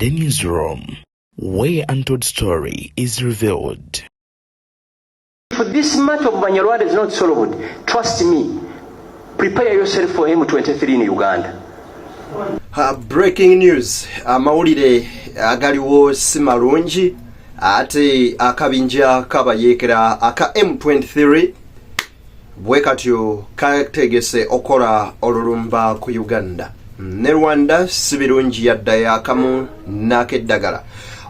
The newsroom, where untold story is revealed. If this matter of Banyarwanda is not solved, trust me, prepare yourself for M23 in Uganda. Breaking news, amawulire agaliwo si malungi ate akabinja kabayeekera aka M23 bwe katyo kategese okukola olulumba ku Uganda ne Rwanda. Si birungi yadda yakamu n'akeddagala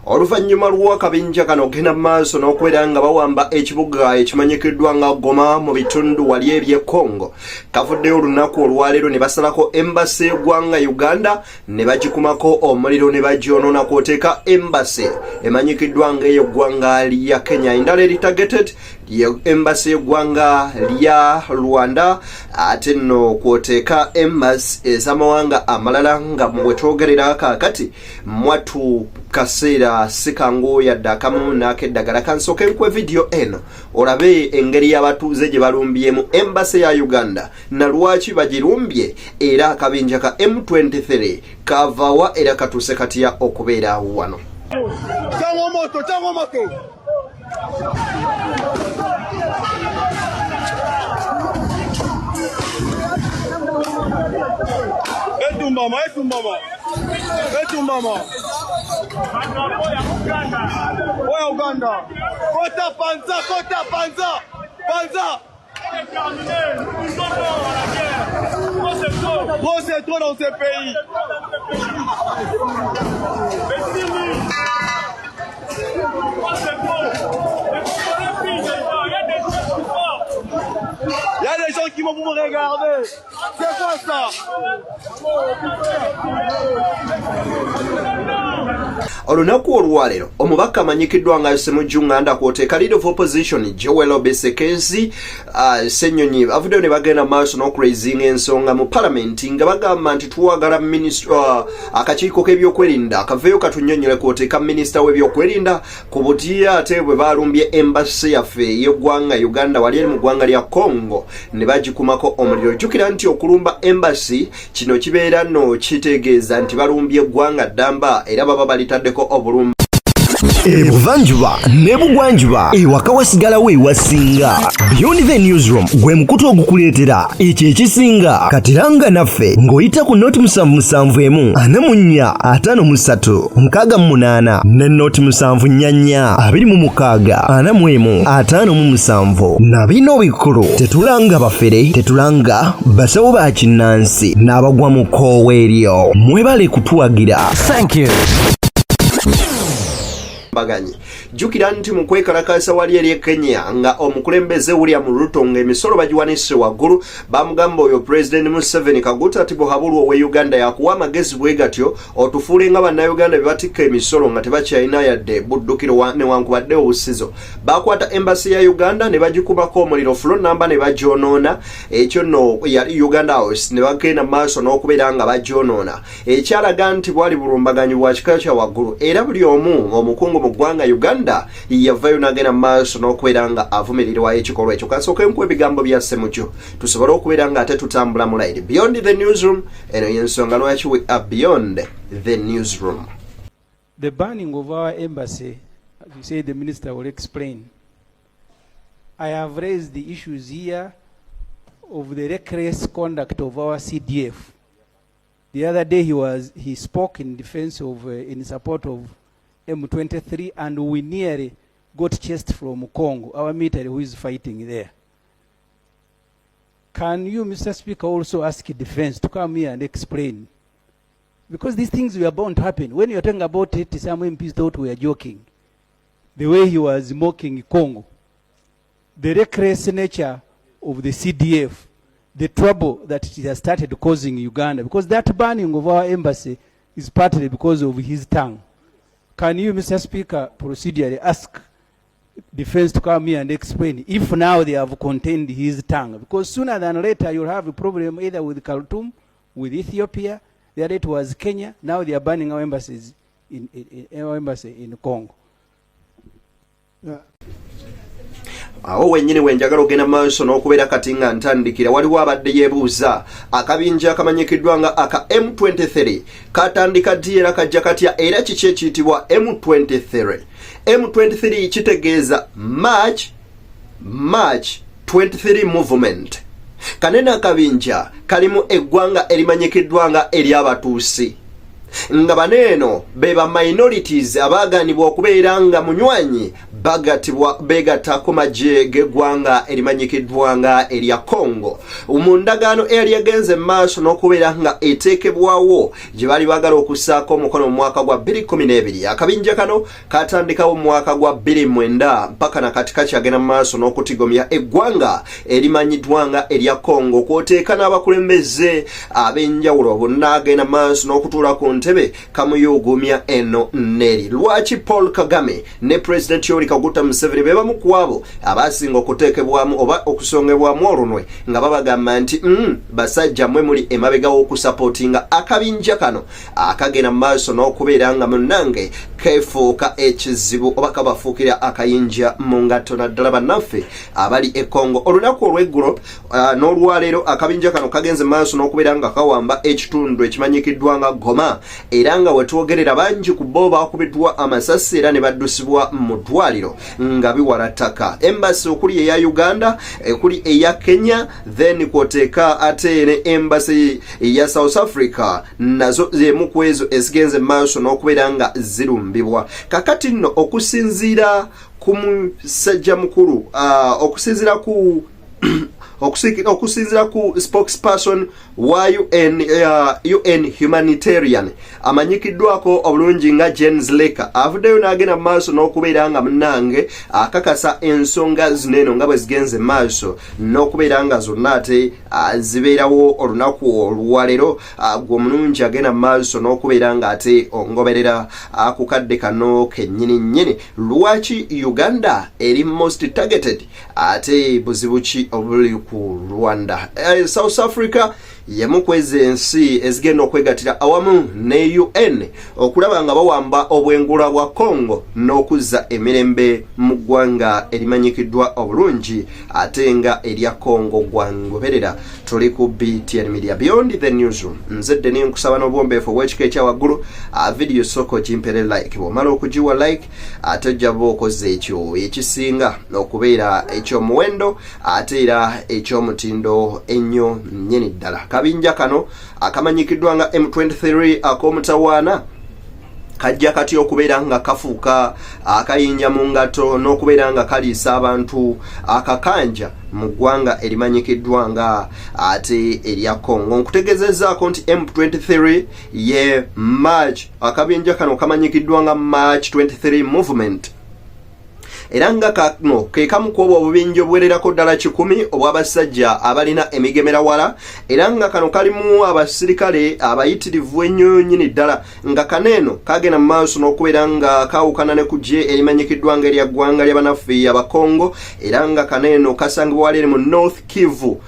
oluvannyuma lw'akabinja kano ogenda mu maaso n'okubeera nga bawamba ekibuga ekimanyikiddwa nga Goma mu bitundu wali eby'e Congo. Kavuddeyo olunaku olwaleero ne basalako embassy y'eggwanga Uganda ne bagikumako omuliro ne bagyonoona, kwoteeka embassy emanyikiddwa nga eyo eggwanga lya Kenya. Endala eri targeted ye embassy y'eggwanga lya Rwanda, ate nno kwoteeka embassy ez'amawanga amalala. Nga bwe twogerera kaakati mwattu kaseera si kangu yadde akamu n'akeddagala. Kansooke nkuwe vidiyo eno olabe engeri y'abatuuze gye balumbyemu embassy ya Uganda na lwaki bagirumbye, era akabinja ka M23 kavawa era katuuse katya okubeera wano. Tango moto, tango moto. Etumbama, etumbama. Etumbama. Oya Uganda. Kota panza, kota panza. Panza. Trop c'est trop dans ce pays. Il y a des gens qui vont vous regarder. C'est quoi ça? Olunaku olwaleero omubaka amanyikiddwa nga Semujju Nganda kwoteeka leader of opposition Joel Obesekezi Ssenyonyi avuddeyo ne bagenda maaso n'okuraisinga ensonga mu palamenti nga bagamba nti twagala akakiiko k'ebyokwerinda kaveeyo katunnyonnyole, kwoteeka minisita w'ebyokwerinda ku butya ate bwe balumbye embassy yaffe ey'eggwanga Uganda wali eri mu ggwanga lya Congo ne bagikumako omuliro. Jjukira nti okulumba embassy kino kibeera nno kitegeeza nti balumbye eggwanga ddamba era baba balitaddeko obulumba. Ebuvanjuba n'ebugwanjuba, ewaka wasigalawo ewasinga. Beyond the Newsroom gwe mukutu ogukuleetera ekyo ekisinga. Katiranga naffe ng'oyita ku 077 44 53 68 ne 074 26 41 57. Na bino bikulu: tetulanga bafere, tetulanga basawo ba kinnansi n'abagwa mu kkoowa eryo. Mwebale kutuwagira. Thank you. Baganyi jjukira nti mu kwekalakaasa wali eri e Kenya nga omukulembeze William Ruto ng'emisolo bagiwanise waggulu, bamugamba oyo President Museveni Kaguta Tibuhaburwa owe Uganda yakuwa amagezi bwe gatyo otufuule nga Bannayuganda bye batikka emisolo nga tebakyalina yadde buddukiro newankubadde obusizo. Bakwata embassy ya Uganda ne bagikubako omuliro fulo namba ne bagyonoona. Ekyo nno yali Uganda House ne bagenda maaso n'okubeera nga bagyonoona, ekyalaga nti bwali bulumbaganyi bwa kika kya waggulu, era buli omu omukungu mu ggwanga Uganda yavayo n'agenda mu maaso n'okubeera nga avumirirwayo ekikolwa ekyo. Kansooke nkuwa ebigambo bya Semujju tusobole okubeera nga ate tutambula mu line. Beyond the Newsroom, eno yensonga lwaki we are beyond the newsroom. The burning of our embassy, as you say, the minister will explain. I have raised the issues here of the reckless conduct of our CDF. The other day he spoke in defense of, in support of M23, and we nearly got chased from Congo, our military who is fighting there. Can you, Mr. Speaker, also ask defense to come here and explain? Because these things were bound to happen. When you're talking about it, some MPs thought we were joking. The way he was mocking Congo, the reckless nature of the CDF, the trouble that it has started causing Uganda, because that burning of our embassy is partly because of his tongue. Can you, Mr. Speaker, procedurally ask defense to come here and explain if now they have contained his tongue? Because sooner than later you'll have a problem either with Khartoum, with Ethiopia, the other it was Kenya, now they are burning our embassies in our embassy in Congo. Awo wennyini wenjagala ogenda maaso n'okubeera kati nga ntandikira. Waliwo abadde yeebuuza akabinja akamanyikiddwa nga aka M23 katandika ddi era kajja katya, era kiki ekiyitibwa M23? M23 kitegeeza March 23 Movement. Kanene akabinja kalimu eggwanga erimanyikiddwa nga ery'Abatuusi, nga baneeno be ba minorities abaaganibwa okubeera nga munywanyi bagatibwa begatta ku magye g'eggwanga erimanyikiddwa nga erya Congo mu ndagaano eyali egenze maaso n'okubeera nga eteekebwawo gye baali baagala okussaako omukono mu mwaka gwa 2012. Akabinja kano katandikawo mu mwaka gwa 2009 mpaka nakati kakyagenda mu maaso n'okutigomya eggwanga erimanyiddwa nga erya Congo, kwoteeka n'abakulembeze ab'enjawulo bonna agenda maaso n'okutuula ku ntebe kamuyugumya eno neri. Lwaki Paul Kagame ne President Yoweri Kaguta Museveni be bamu ku abo abasinga okuteekebwamu oba okusongebwamu olunwe, nga babagamba nti basajja mwe muli emabega w'okusapootinga akabinja kano akagenda mu maaso n'okubeera nga munnange kefuuka ekizibu oba kabafuukira akayinja mu ngatto, naddala bannaffe abali e Congo? Olunaku olw'eggulo n'olwaleero akabinja kano kagenze maaso n'okubeera nga kawamba ekitundu ekimanyikiddwa nga Goma, era nga wetwogerera bangi ku bo bakubiddwa amasasi era ne baddusibwa mu ddwaliro nga biwala ttaka. Embassy okuli eya Uganda, ekuli eya Kenya, then kwoteeka ate ne embassy ya South Africa, nazo emu ku ezo ezigenze maaso n'okubeera nga zirumbibwa. Kakati nno okusinziira ku musajja mukulu, okusinziira ku spokesperson wa UN humanitarian amanyikiddwako obulungi nga Jens Laerke, avuddeyo n'agenda mu maaso n'okubeera nga munnange akakasa ensonga zino eno nga bwe zigenze maaso n'okubeera nga zonna ate zibeerawo olunaku olwaleero. Gwe omulungi agenda mu maaso n'okubeera nga ate ongoberera ku kadde kano kennyini nnyini, lwaki Uganda eri most targeted, ate buzibu ki obuli ku Rwanda? South Africa yemu ku ezo ensi ezigenda okwegatira awamu ne UN okulaba nga bawamba obwengula bwa Congo n'okuzza emirembe mu ggwanga erimanyikiddwa obulungi ate nga erya Congo. Gwangoberera, tuli ku BTN Media, Beyond the Newsroom. Nze Ddeni, nkusaba n'obuwombeefu obw'ekika ekya waggulu, vidiyo sooka ogimpere like. Bw'omala okugiwa like, ate ojja ba okoze ekyo ekisinga okubeera ekyomuwendo ate era ekyomutindo ennyo nnyini ddala. Kabinja kano akamanyikiddwa nga M23 ak'omutawaana kajja kati okubeera nga kafuuka akayinja mu ngato n'okubeera nga kaliisa abantu akakanja mu ggwanga erimanyikiddwa nga ate erya Congo. Nkutegezezaako nti M23 ye March, akabinja kano kamanyikiddwa nga March 23 Movement, era nga kano ke kamu ku obwo obubinja obuwererako ddala 100 obw'abasajja abalina emigemera wala, era nga kano kalimu abasirikale abayitirivu ennyo nnyini ddala, nga kano eno kagenda mu maaso n'okubeera nga kawukana ne ku gye erimanyikiddwa nga erya ggwanga ly'abanaffe Abakongo, era nga kano eno kasangibwa wali eri mu North Kivu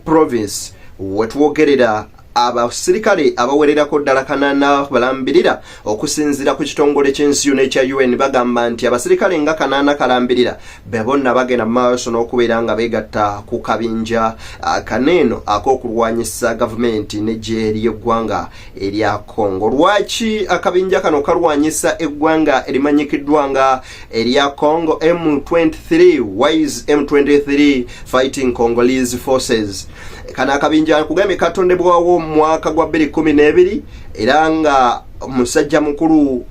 Province. Wetwogerera abasirikale abawererako ddala 8 balambirira. Okusinziira ku kitongole ky'ensi yonna ekya UN, bagamba nti abasirikale nga 8 kalambirira be bonna bagenda mu maaso n'okubeera nga beegatta ku kabinja kaneeno ak'okulwanyisa gavumenti n'eggye ly'eggwanga erya Congo. Lwaki akabinja kano kalwanyisa eggwanga erimanyikiddwa nga erya Congo? M23, why is M23 fighting Congolese forces? Kano akabinja nkugambye katondebwawo mu mwaka gwa 2012, era nga musajja mukulu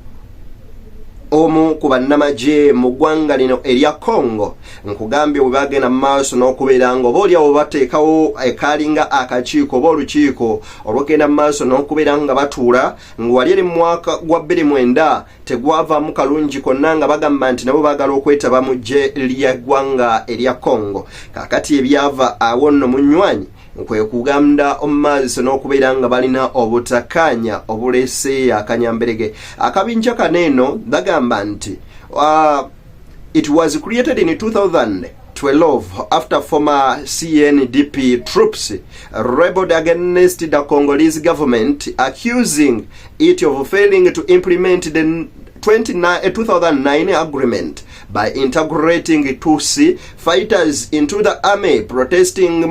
omu ku bannamagye mu ggwanga lino erya Congo, nkugambye bwe bagenda mu maaso n'okubeera nga oba oliawo bateekawo ekalinga akakiiko oba olukiiko olwogenda mu maaso n'okubeera nga batuula nga wali eri mu mwaka gwa 2009, tegwavaamu kalungi konna, nga bagamba nti nabo baagala okwetaba mu ggye ly'eggwanga erya Congo. Kaakati ebyava awo nno munywanyi kwe kuganda omumaaso n'okubeera nga balina obutakkaanya obuleese akanyamberege. Akabinja kano eno bagamba nti it was created in 2012 after former CNDP troops rebelled against the Congolese government, accusing it of failing to implement the 2009 agreement by integrating Tutsi fighters into the army, protecting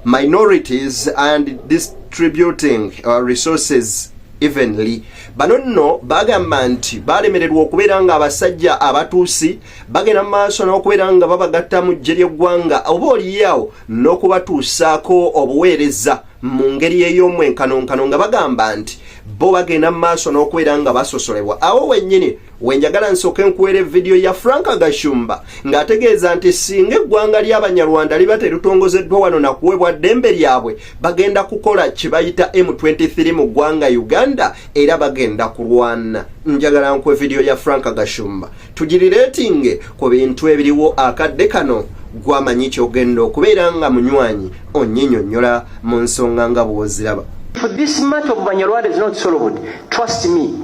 minorities and distributing resources evenly. Bano nno bagamba nti balemererwa okubeera nga abasajja Abatuusi bagenda mu maaso n'okubeera nga babagatta mu ggye ly'eggwanga, oba oliyawo n'okubatuusaako obuweereza mu ngeri ey'omwenkanonkano, nga bagamba nti bo bagenda mu maaso n'okubeera nga basosolebwa. Awo wennyini wenjagala nsooke nkuweera evidiyo ya Frank Gashumba ng'ategeeza nti singa eggwanga ly'Abanyarwanda liba teritongozeddwa wano nakuweebwa ddembe lyabwe, bagenda kukola kye bayita M23 mu ggwanga Uganda era bagenda kulwana. Njagala nkuwe vidiyo ya Frank Gashumba tugirireetinge ku bintu ebiriwo akadde kano. Gwamanyi kyogenda okubeera nga munywanyi onnyinyonnyola mu nsonga nga bw'oziraba. If this matter of Banyarwanda is not solved, trust me,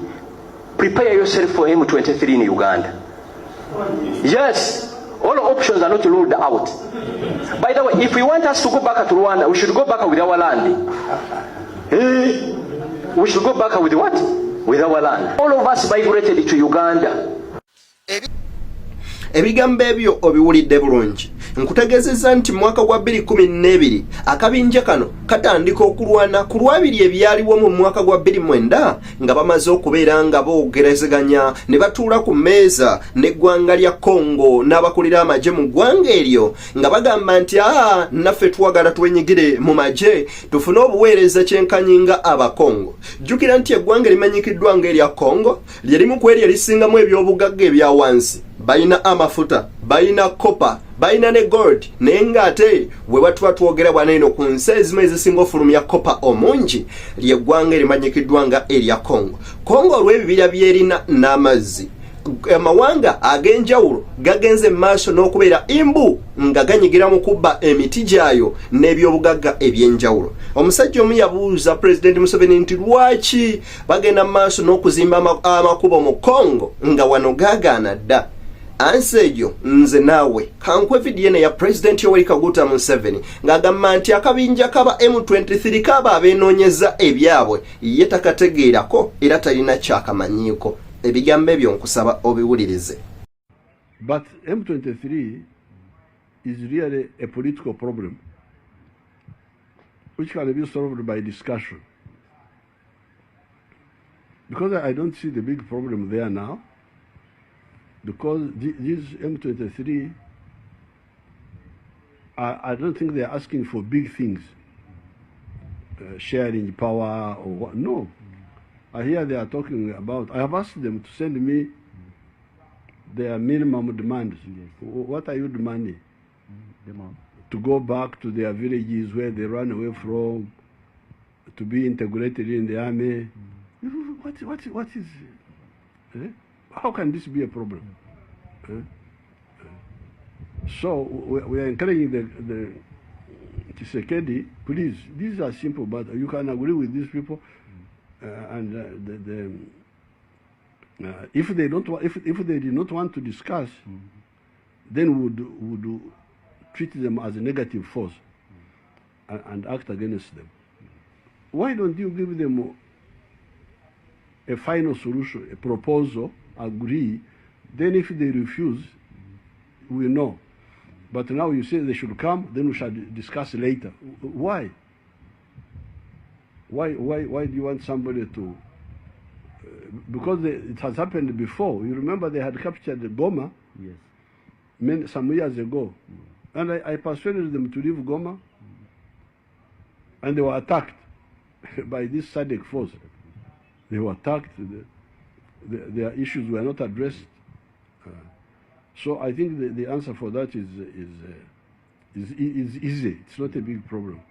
prepare yourself for M23 in Uganda. Yes, all options are not ruled out. By the way, if we want us to go back to Rwanda, we should go back with our land. Eh? We should go back with what? With our land. All of us migrated to Uganda. Ebigambo ebyo obiwulidde bulungi. Nkutegeezezza nti mu mwaka gwa 2012 akabinja kano katandika okulwana ku lwabiri ebyaliwo mu mwaka gwa 2009, nga bamaze okubeera nga boogerezeganya ne batuula ku mmeeza n'eggwanga lya Congo n'abakulira amagye mu ggwanga eryo, nga bagamba nti aa, naffe twagala twenyigire mu magye tufune obuweereza kyenkanyi nga Abakongo. Jjukira nti eggwanga erimanyikiddwa ng'erya Congo lye limu ku eryo erisingamu ebyobugagga ebya wansi. Balina amafuta, balina copper, balina ne gold, naye ng'ate bwe batuba twogera bwana eno ku nsi ezimu ezisinga ofulumya copper omungi, lyeggwanga erimanyikiddwa nga erya Congo. Congo olw'ebibira byerina n'amazzi, amawanga ag'enjawulo gagenze mu maaso n'okubeera imbu nga ganyigira mu kubba emiti gyayo n'ebyobugagga ebyenjawulo. Omusajja omu yabuuza Pulezidenti Museveni nti lwaki bagenda mu maaso n'okuzimba amakubo mu Congo nga wano gaagaana dda. Answer egyo nze naawe. Kankwe vidiyo eno ya Pulezidenti Yoweri Kaguta Museveni ng'agamba nti akabinja kaba M23 kaaba abeenoonyeza ebyabwe, ye takategeerako era talina kyakamanyiiko. Ebigambo ebyo nkusaba obiwulirize. But M23 is really a political problem which can be solved by discussion. Because I don't see the big problem there now, because these M23, I don't think they're asking for big things, sharing power or what. No. I hear they are talking about, I have asked them to send me their minimum demands. What are you demanding? Demand. To go back to their villages where they ran away from, to be integrated in the army. What is, eh? How can this be a problem? Eh? So we are encouraging the Tshisekedi, please, these are simple, but you can agree with these people. And if they don't, if they did not want to discuss, then we would treat them as a negative force and act against them. Why don't you give them a final solution, a proposal, agree? Then if they refuse, we know. But now you say they should come, then we shall discuss later. Why? Why do you want somebody to? Because it has happened before. You remember they had captured Goma many, some years ago. And I persuaded them to leave Goma, and they were attacked by this SADC force. They were attacked. Their issues were not addressed. So I think the answer for that is easy. It's not a big problem.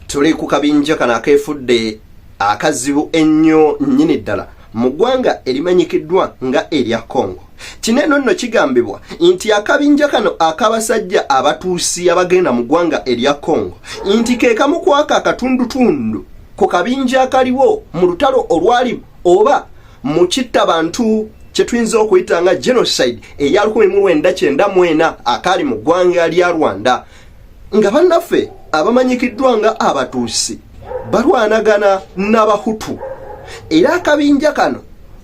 Tuli ku kabinja kano akeefudde akazibu ennyo nnyini ddala mu ggwanga erimanyikiddwa nga erya Congo. Kino eno nno kigambibwa nti akabinja kano ak'abasajja Abatuusi abagenda mu ggwanga erya Congo nti ke kamu kwako akatundutundu ku kabinja akaliwo mu lutalo olwali oba mu kittabantu kye tuyinza okuyita nga genocide eya 1994 akaali mu ggwanga lya Rwanda, nga bannaffe abamanyikiddwa nga Abatuusi Balwanagana n'Abahutu, era akabinja kano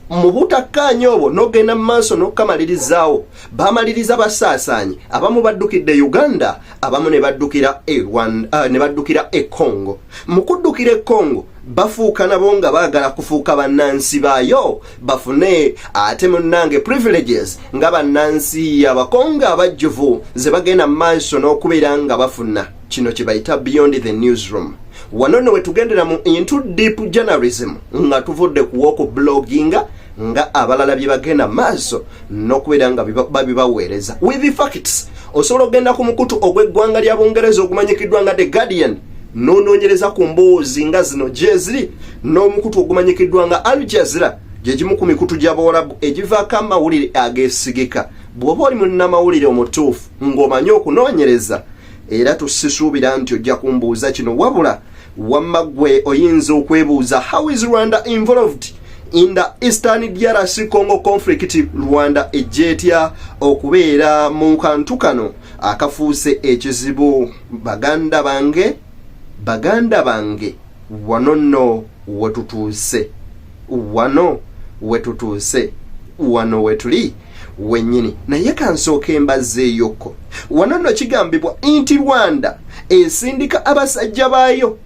mu butakkaanya obwo n'ogenda mu maaso n'okukamalirizaawo, bamaliriza basaasaanye. Abamu baddukidde Uganda, abamu ne baddukira e Rwanda, ne baddukira e Congo. Mu kuddukira e Congo, bafuuka nabo nga baagala kufuuka bannansi baayo, bafune ate munnange privileges nga bannansi Abakongo abajjuvu ze bagenda mu maaso n'okubeera nga bafuna. Kino kye bayita Beyond the Newsroom. Wano nno wetugendera mu into deep journalism, nga tuvudde ku w'okubloginga nga abalala bye bagenda maaso n'okubeera nga babibaweereza with the facts. Osobola okugenda ku mukutu ogw'eggwanga lya Bungereza ogumanyikiddwa nga The Guardian n'onoonyereza ku mboozi nga zino gyeziri, n'omukutu ogumanyikiddwa nga Al Jazeera, gye gimu ku mikutu gy'Abawalabu egivaako amawulire ageesigika. Bw'oba oli munnamawulire omutuufu ng'omanyi okunoonyereza, era tusisuubira nti ojja kumbuuza kino, wabula wamma ggwe oyinza okwebuuza, how is Rwanda involved in the eastern DRC Congo conflict? Rwanda ejja etya okubeera mu kantu kano akafuuse ekizibu? Baganda bange, baganda bange, wano nno wetutuuse, wano wetutuuse, wano wetuli wennyini. Naye kansooka embazzeeyokko. Wano nno kigambibwa nti Rwanda esindika abasajja baayo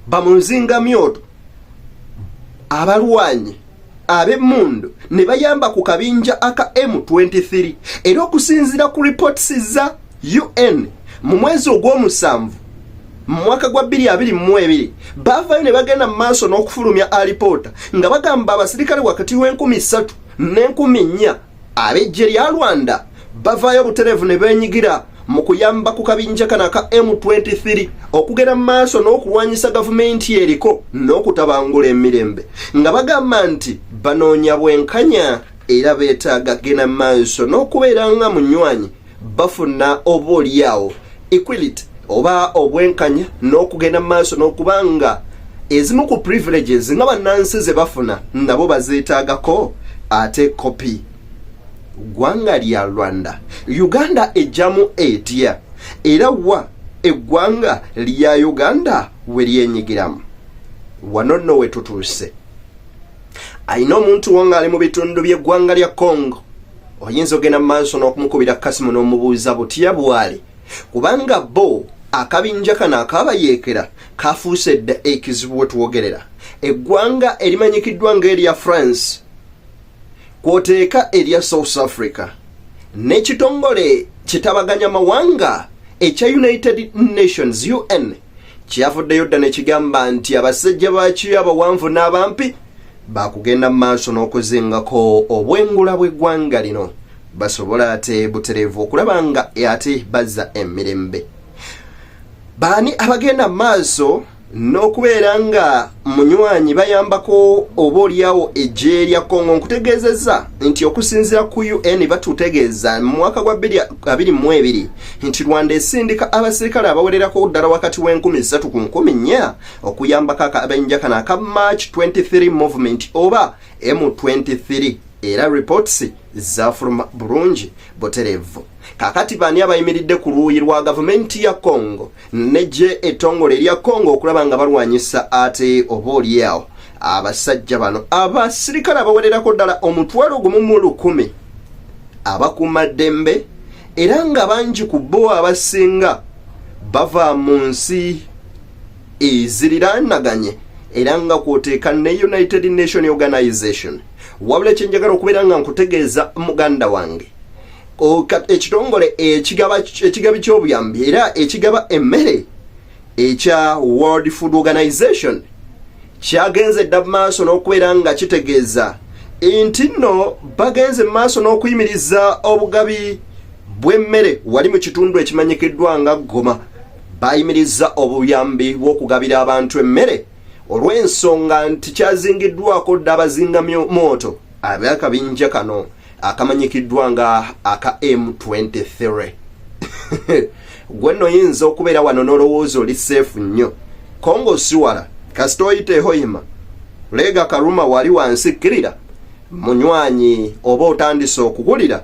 bamuzingamyoto, abalwanyi ab'emmundu, ne bayamba ku kabinja aka M23. Era okusinziira ku reports za UN, mu mwezi ogw'omusanvu mu mwaka gwa 2022, baavayo ne bagenda mu maaso n'okufulumya alipoota nga bagamba abasirikale wakati w'e3,000 n'e4,000 ab'eggye lya Rwanda bavaayo butereevu ne beenyigira mu kuyamba ku kabinja kano aka M23 okugenda mu maaso n'okulwanyisa gavumenti eriko n'okutabangula emirembe, nga bagamba nti banoonya bwenkanya era beetaaga genda mu maaso n'okubeera nga munywanyi bafuna oba oliawo equality oba obwenkanya, n'okugenda mu maaso n'okuba nga ezimu ku privileges nga bannansi ze bafuna nabo bazeetaagako. Ate kopi ggwanga lya Rwanda, Uganda ejjamu etya? Era wa eggwanga lya Uganda we lyenyigiramu? Wano nno we tutuuse. Ayina omuntu wo ng'ali mu bitundu by'eggwanga lya Congo, oyinza ogenda mu maaso n'okumukubira kasimu n'omubuuza butya bwali, kubanga bo akabinja kano akabayeekera kafuuse dda ekizibu. We twogerera, eggwanga erimanyikiddwa ng'erya France, kwoteeka erya South Africa, n'ekitongole kitabaganya mawanga ekya United Nations, UN, kyavuddeyo dda ne kigamba nti abasajja bakyo abawanvu n'abampi bakugenda mu maaso n'okuzingako obwengula bw'eggwanga lino, basobole ate butereevu okulaba nga ate bazza emirembe. Baani abagenda mu maaso n'okubeera nga munywanyi bayambako oba oliawo eggye lya Congo? Nkutegeezezza nti okusinziira ku UN, batutegeeza mu mwaka gwa 2022 nti Rwanda esindika abasirikale abawererako ddala wakati w'e3,000 ku 4,000 okuyambako akabinja kano aka March 23 Movement oba M23, era reports zafuluma bulungi butereevu. Kakati baani abayimiridde ku luuyi lwa gavumenti ya Congo nejje ettongole erya Congo okulaba nga balwanyisa ate oba oliawo abasajja bano, abasirikale abawererako ddala 10,000 abakuumaddembe, era nga bangi ku bo abasinga bava mu nsi eziriraanaganye, era nga kwoteeka ne United Nation Organization? Wabula ekyenjagala okubeera nga nkutegeeza, muganda wange, ekitongole ekigabi ky'obuyambi era ekigaba emmere ekya World Food Organization kyagenze dda mu maaso n'okubeera nga kitegeeza nti nno bagenze mu maaso n'okuyimiriza obugabi bw'emmere wali mu kitundu ekimanyikiddwa nga Goma. Bayimiriza obuyambi bw'okugabira abantu emmere olw'ensonga nti kyazingiddwako dda abazinga mooto ab'akabinja kano akamanyikiddwa nga aka M23. Gwe nno oyinza okubeera wano n'olowooza oli safe nnyo. Kongo si wala, kasita oyita ehoyima leega karuma wali wansi kkirira munywanyi, oba otandise okuwulira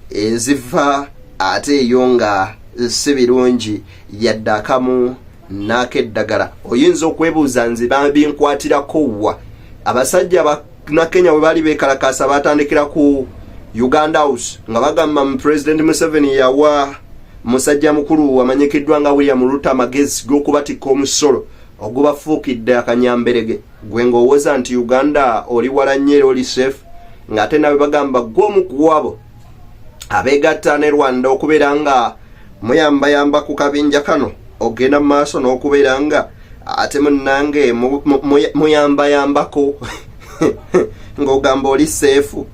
eziva ate eyo nga si birungi yadde akamu. N'akeddagala oyinza okwebuuza nze binkwatirako wa? Abasajja Bannakenya bwe baali beekalakaasa baatandikira ku Uganda House nga bagamba mu President Museveni yawa musajja mukulu amanyikiddwa nga William Ruto amagezi g'okubatikka omusolo ogubafuukidde akanyamberege. Gwe ng'owoza nti Uganda oli wala nnyo era oli safe, ng'ate nawe bagamba gwe omu ku abo abeegatta ne Rwanda okubeera nga muyambayamba ku kabinja kano, ogenda mu maaso n'okubeera nga ate munnange muyambayambako ng'ogamba oli seefu.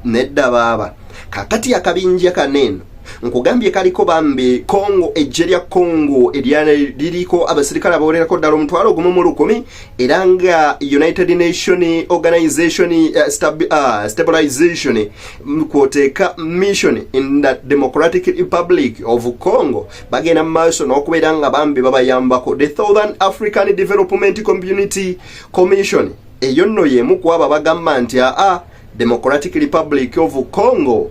Nedda baaba. Kakati akabinja kano eno nkugambye kaliko bambi Kongo, ejje lya Kongo liriko abasirikale abawererako ddala 10,000, era nga United Nation Organization Stabilization kwoteeka Mission in the Democratic Republic of Congo bagenda mu maaso n'okubeera nga bambi babayambako. The Southern African Development Community Commission eyo nno y'emu ku abo bagamba nti aa Democratic Republic of Congo,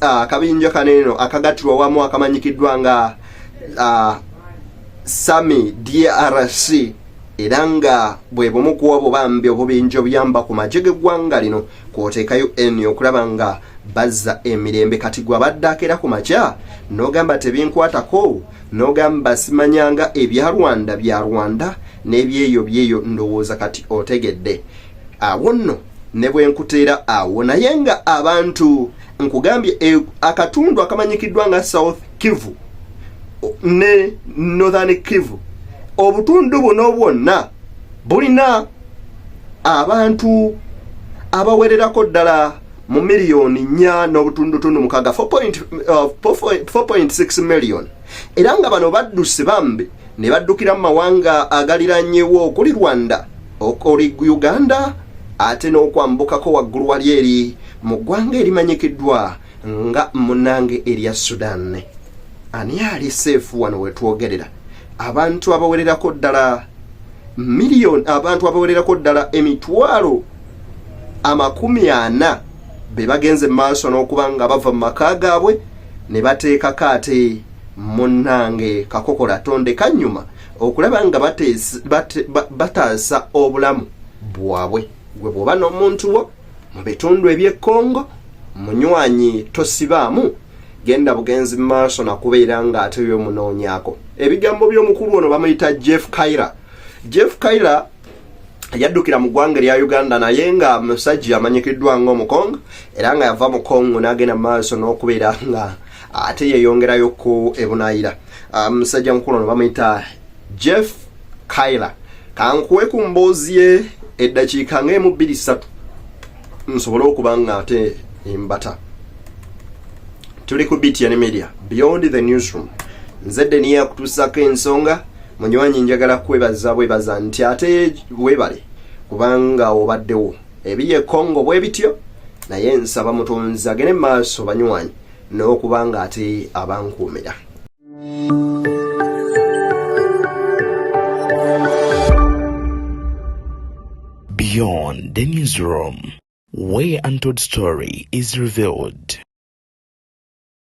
akabinja kano eno akagattirwa wamu akamanyikiddwa nga SAMIDRC, era nga bwe bumu ku obwo bambi obubinja obuyamba ku magye g'eggwanga lino kwoteekayo UN okulaba nga bazza emirembe. Kati gwe abadde akeera ku makya n'ogamba tebinkwatako, n'ogamba simanyanga ebya Rwanda bya Rwanda n'ebyeyo byeyo, ndowooza kati otegedde awo nno ne bwe nkuteera awo. Naye nga abantu nkugambye akatundu akamanyikiddwa nga South Kivu ne Northern Kivu, obutundu buno bwonna bulina abantu abawererako ddala mu 4.6 miliyoni, 4.6 million, era nga bano badduse bambi ne baddukira mu mawanga agaliranyewo okuli Rwanda, okuli Uganda, ate n'okwambukako waggulu wali eri mu ggwanga erimanyikiddwa nga munange erya Sudan. Ani ali safe wano wetwogerera? Abantu abawererako ddala miliyoni, abantu abawererako ddala 40,000 be bagenze mu maaso n'okuba nga bava mu maka gaabwe ne bateekako ate munnange kakokola tonde kanyuma okulaba nga bataasa obulamu bwabwe. Gwe bw'oba n'omuntu wo mu bitundu eby'e Kongo, munywanyi, tosibaamu, genda bugenzi mu maaso nakubeera nga ate byomunoonyaako. Ebigambo by'omukulu ono bamuyita Jeff Kaira. Jeff Kaira yaddukira mu ggwanga erya Uganda, naye nga musajja amanyikiddwa ng'Omukongo, era nga yava mu Kongo n'agenda mu maaso n'okubeera nga ate yeyongerayo ku ebunaayira. Musajja mukulu ono bamuyita Jeff Kaira. Kankuwe ku mboozi ye eddakiika ng'emu bbiri ssatu nsobole okuba nga ate embata. Tuli ku BTN Media, Beyond the Newsroom. Nze Deniya kutuusako ensonga. Munywanyi, njagala kwebaza bwebaza nti ate webale kubanga obaddewo. Ebiye Kongo bwe bityo, naye nsaba Mutonzi agende mu maaso, banywanyi, n'okuba nga ate abankuumira. Beyond the Newsroom, where untold story is revealed.